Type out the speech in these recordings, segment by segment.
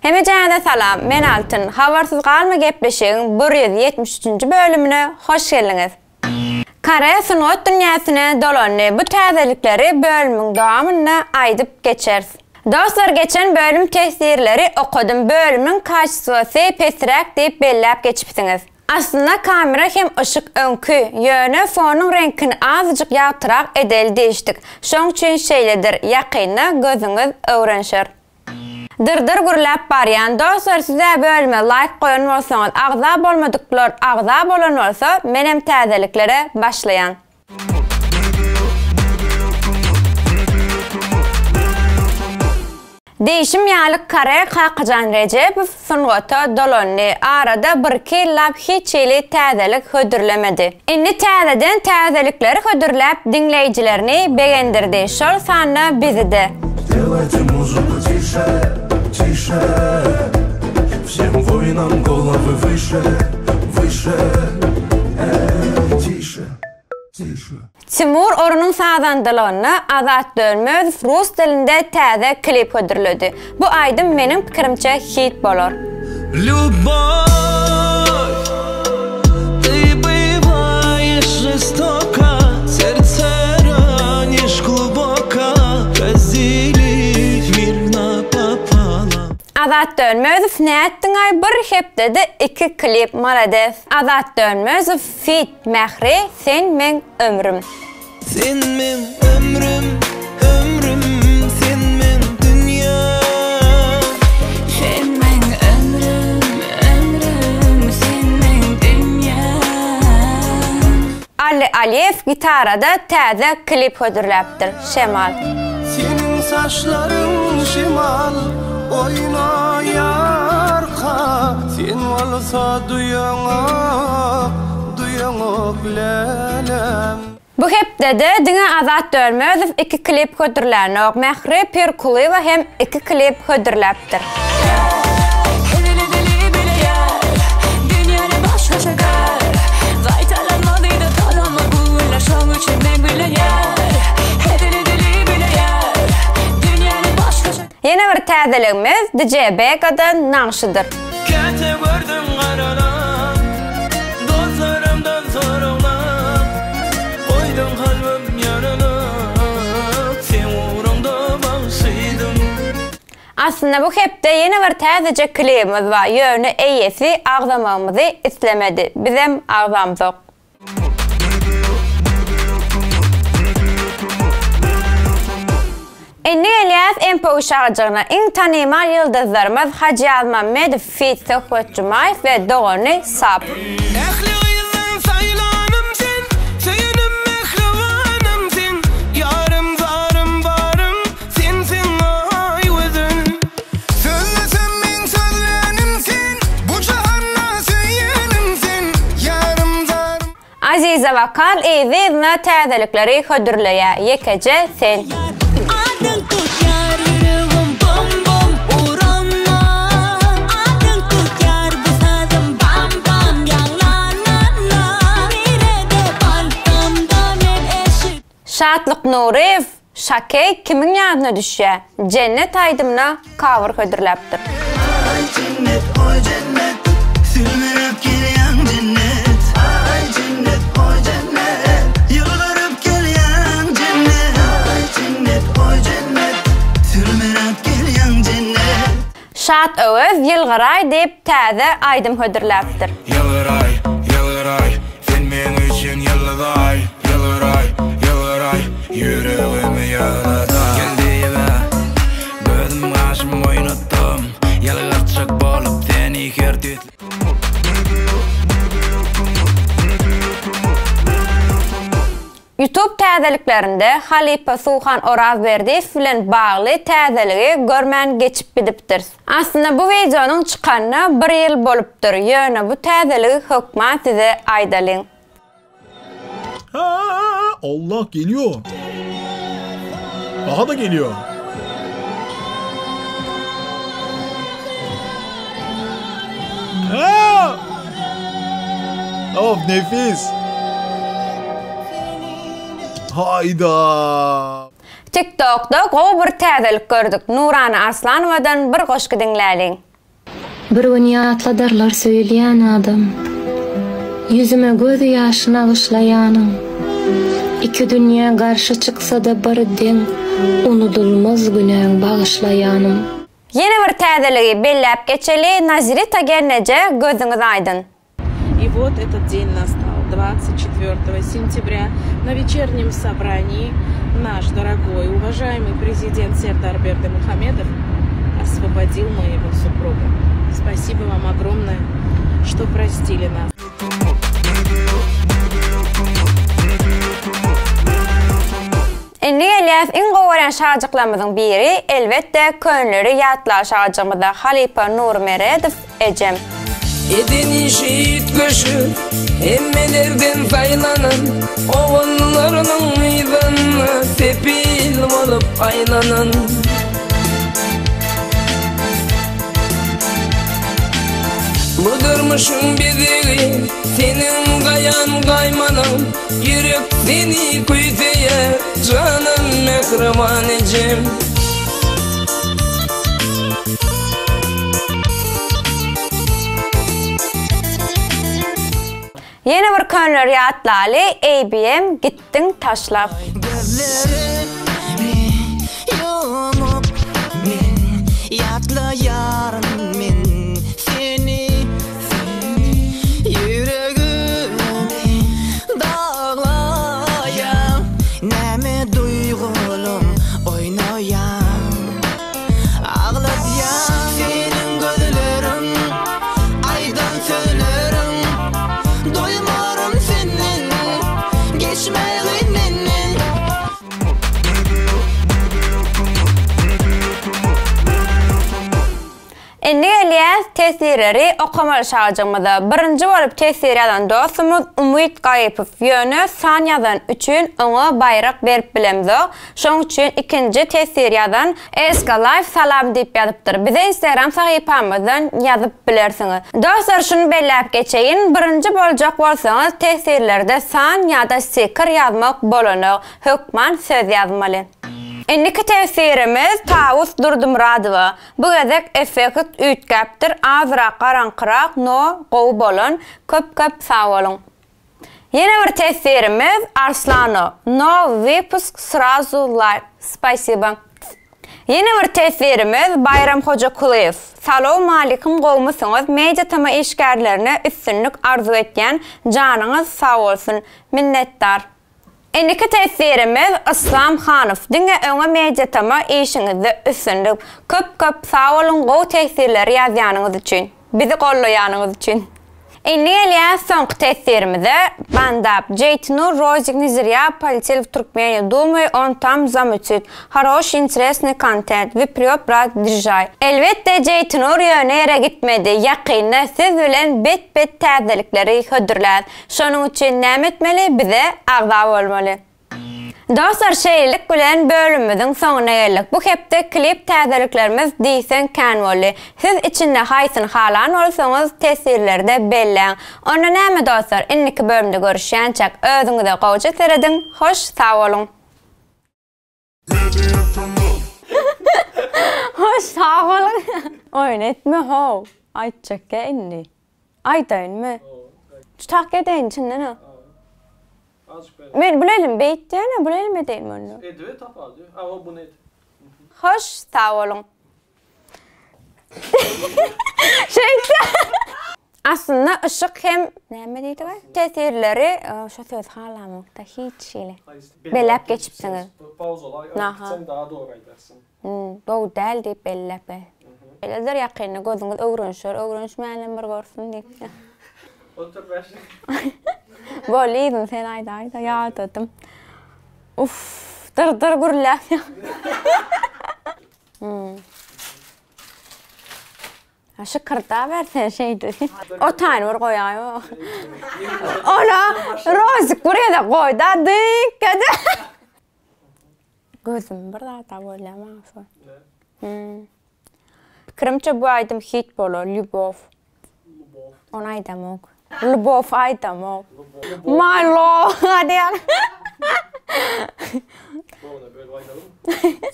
Hemejäňize salam, men Altyn. Habarsyz galma gepleşigiň 173-nji bölümine hoş geldiňiz. Kare sungat dünýäsine dolandy. Bu täzelikleri bölümiň dowamynda aýdyp geçeris. Dostlar geçen bölüm teswirleri okadym bölümiň kaçestwosy pesräk diýip belläp geçipsiňiz. Aslynda kamera hem yşyk öňki, ýöne fonuň reňkini azajyk ýagtyrak edeli diýişdik. Şoň üçin şeýledir, ýakynda gözüňiz öwrenşer. Dyr-dyr gürläp barýan dostlar sizä bölüme laýk goýan bolsaňyz agza bolmadyklar agza bolan bolsa menem täzeliklere başlaýan. Diýşim ýaly kare Kakajan Rejebow sungata dolandy. Arada birki ýyllap hiç hili täzelik hödürlemedi. Indi täzeden täzelikleri hödürläp diňleýjilerini begendirdi, şol sanda bizi-de. Delajte muzyku tişe, tişe Wsem woýnam golowy wyşe, wyşe Eý, tişe, tişe. Timur Orunyň sazandalygynda Azat Dönmezow rus dilinde täze klip hödürledi. Bu aýdym meniň pikirimçe hit bolar. Lýubow, ty bywaýeş žestoka, Serdse raniş gluboka, Razdelif mir napopolam. Azat Dönmezow nätdiňaý bir hepdede iki klip malades Azat Dönmezow feat Mähri sen meň ömrüm. Sen meň ömrüm, ömrüm, sen meň dünýäm. Sen meň ömrüm, ömrüm, sen meň dünýäm. Ally Alyýew gitarada täze klip hödürläpdir. Şemal. Seniň saçlaryň şemal oýnaýarka, Sen bolsa duýaňok, duýaňok läläm. Bu hepdede diňe Azat Dönmezow iki klip hödürlänok, Mähri Pirkulyýewa hem iki klip hödürläpdir. Hezil edeli bile ýar Dünýäni başgaça gör Gaýtalanmaz yza dolanmaz bu günler Şoň üçin meň bilen ýör Hezil edeli bile ýar Dünýäni başgaça Ýene bir täzeligimiz DJ Begadan nagşydyr. Käte gördüm garalap, Dostlarymdan soraglap, Goýduň kalbym ýaralap, Seň ugruňda bagşydym. Aslynda bu hepde ýene bir täzeje klibimiz bar, ýöne eýesi agzamagymyzy islemedi, bizem agzamzok. Indi gelýäs MPU şagjygyna. Iň tanymal ýyldyzlarymyz Hajy Ýazmammedow feat Söhbet Jumaýew we dogany Sap. Ähli gyzdan saýlanym sen, Söýenim mähribanym sen, Ýarym zarym barym sensiň aý gözel. Sözlesem meň sözlänim sen, Bu jahanda söýenim sen, Ýarym zarym. Aziza Wokal yzly-yzyna täzelikleri hödürleýär, Ýekeje sen. Adyň tutýar ýüregim bom-bom uranda Adyň tutýar bu sazym bam-bam ýaňlananda Nirede barsam-da men eşit. Şatlyk Nuryýew Şakeý kimiň ýadyna düşýä? Jennet aýdymyna cover hödürläpdir. Aý jennet oý jennet Sülmürip gelýäň jennet Aý jennet oý jennet Ýylgyryp gelýäň jennet Aý jennet oý jennet Sülmürip gelýäň jennet Şat Öwez Ýylgyraý diýip täze aýdym hödürläpdir. Ýylgyraý, ýylgyraý, sen meň üçin ýyldyzaý Ýylgyraý, ýylgyraý, ýüregimi ýylydaý Gel diýibä, gözüm gaşym oýnatdym Ýylgyrtjak bolup seni her tüýsli Youtube täzeliklerinde halypa Suhan Orazberdiýew bilen bagly täzeligi görmän geçip gidipdiris. Aslynda bu wideonyň çykanyna bir ýyl bolupdyr, ýöne bu täzeligi hökman size aýdalyň. Aa, Allah geliyor. Daha da geliyor. Aa! Of nefis. Hayda. TikTokda gowy bir täzelik gördük. Nurana Arslanowadan bir goşgy diňläliň. Bir gün ýatladarlar söýülýän adam, Ýüzüme göz ýaşy nagyşlaýanyň. Iki dünýä garşy çyksa-da bir deň, Unudylmaz günäň bagyşlaýanym. Ýene bir täzeligi belläp geçeli Nazirita gelneje gözüňiz aýdyn. И вот этот день настал. 24 сентября на вечернем собрании наш дорогой, уважаемый президент Сердар Бердымухамедов освободил моего супруга. Спасибо вам огромное, что простили нас. Indi gelýäs iň gowy görýän şajyklarymyzyň biri, elbetde, könleri ýatlar şajygymyza halypa Nury Meredow Ejem. Eden işi üýtgeşik, hemmelerden saýlanan, Oganlarynyň yzynda sepil bolup aýlanan. Bu durmuşyň bezegi, seniň gaýan gaýmalaň, Ýürek seni küýseýär, janym mähriban ejem. Ýene bir könleri ýatlaly ABM gitdiň taşlap. Gözlerimi ýumup men ýatlaýaryn men seni Ýüregimi daglaýan näme duýgulam oýnaýan Agladýan seniň gözleriň aýdan sözleriň Doýmaryn senden geçmegin menden. Indi gelýäs teswirleri okamaly şajygymyza. Birinji bolup teswir ýazan dostumyz Umyt Gaýypow. Ýöne san ýazan üçin oňa baýrak berip bilemzok. Şoň üçin ikinji teswir ýazan Eska Life salam diýip ýazypdyr. Bize instagram sahypamyzdan ýazyp bilersiňiz. Dostlar şuny belläp geçeýin, birinji boljak bolsaňyz teswirlerde san ýa-da stiker ýazmak bolanok. Hökman söz ýazmaly. Indiki teswirimiz Tawus Durdymyradowa. Bu gezek effekt üýtgäpdir azrak garaňkyrak no gowy bolan köp köp sag boluň. Ýene bir teswirimiz Arslano no wypusk srazu laýk spasiba. Ýene bir teswirimiz Baýram Hojakulyýew Salowmalikim gowmysyňyz Media tm işgärlerine üstünlik arzuw etýän janyňyz sag bolsun minnetdar. Indiki teswirimiz Yslam Hanow diňe öňe Mediatama işiňizde üstünlik köp köp sag boluň gowy teswirleri ýazýanyňyz üçin bizi gollaýanyňyz üçin. Indi gelýäs soňky teswirimize Bandap Jeýtinur Rozik ne zrya politel w Turkmeniýu dumaýu on tam zamutit haroşiý interesnyý kontent wprýod brat držaý Elbetde Jeýtinur ýöne ýere gitmedi ýakynda siz bilen bet bet täzelikleri hödürlär Şonuň üçin näme etmeli bize agza bolmaly. Dostlar şeýlelik bilen bölümimiziň soňuna geldik. Bu hepde klip täzeliklerimiz diýseň kän boldy. Siz içinde haýsyny halan bolsaňyz teswirlerde belläň. Onda näme dostlar indiki bölümde görüşýänçäk özüňize gowja serediň hoş sag boluň. Hoş sag boluň. Oýun etme how. Aýtjakka indi. Aýdaýynmy? Tutak edeýin çyndan-a. Men bul elim beýtýän-ä, bul elim edeýinmi onda? Edibe tapady. Awa buny et. Hoş sag boluň. Şeýtse. Aslynda yşyk hem näme diýdiga? Teswirleri şo sözi halamokda hiç hili. Belläp geçipsiňiz. Pauzaly aýtsaň daha dogry aýdarsyň. Gowy däl diýip belläp. Şeýledir ýakynda gözüňiz öwrenişer, öwrenişmänem bir görsün diýip. Otur bäş. Boldy yzyny sen aýdaýda ýadadym. Uff dyr dyr gürläp. Şykyrdaber sen şeýdip. O taýyny bir goýaý. Ona Rozik bir gezek goýda dyk ede. Gözüm bir zada bolýar maňa şol. Pikirimçe bu aýdym hit bolar, Lýubow. Ony aýdamok. Lýubow aýdamok. My love diýen. Boguna bölüp aýdalym.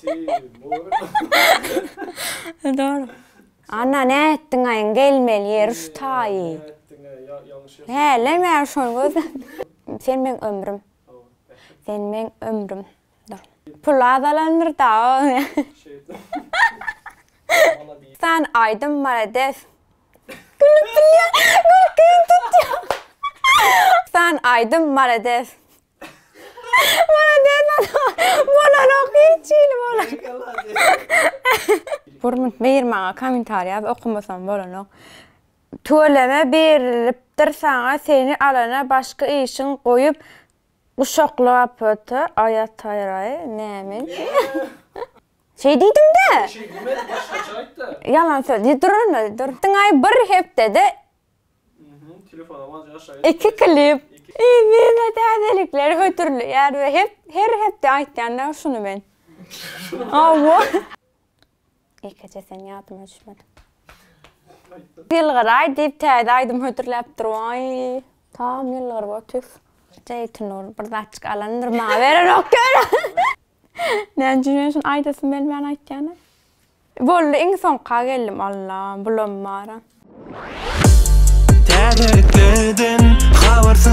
Timur. Dogry. Anna nätdiňaýyň gelmeli ýeri şu taýy. Hälem ýa şony gözläp. Sen meň ömrüm. Sen meň ömrüm. Dur. Pul azalandyr da. San aýdym malades. Gülüp bilýän. Gülküm tutýar. San aýdym malades. Malades bolanok hiç hili bolanok. Bir bir maňa kommentariý ýaz okamasam bolanok. Tüweleme berilipdir saňa seni alana başky işiň goýup guşaklap öte aýataýraý näme Şeý diýdimdä. Şeý diýmedi başgaça aýtda. Ýalan söz dur onda dur. Diňaý bir hepdede Iki klip. Yzyna täzelikleri hödürleýär we hep her hepde aýtýan-da şuny men. Hawa. Ýekeje sen ýadyma düşmedi. Ýylgyraý diýip täze aýdym hödürläpdir waý. Tam ýylgyryp otyrys. Jeýtnur bir zatjyk alandyr maňa berenok ýöne. Näme üçin men şuny aýdasym gelmän aýtýanam. Boldy iň soňka geldim Allam bulam bara. Täzeliklerden habarsyz.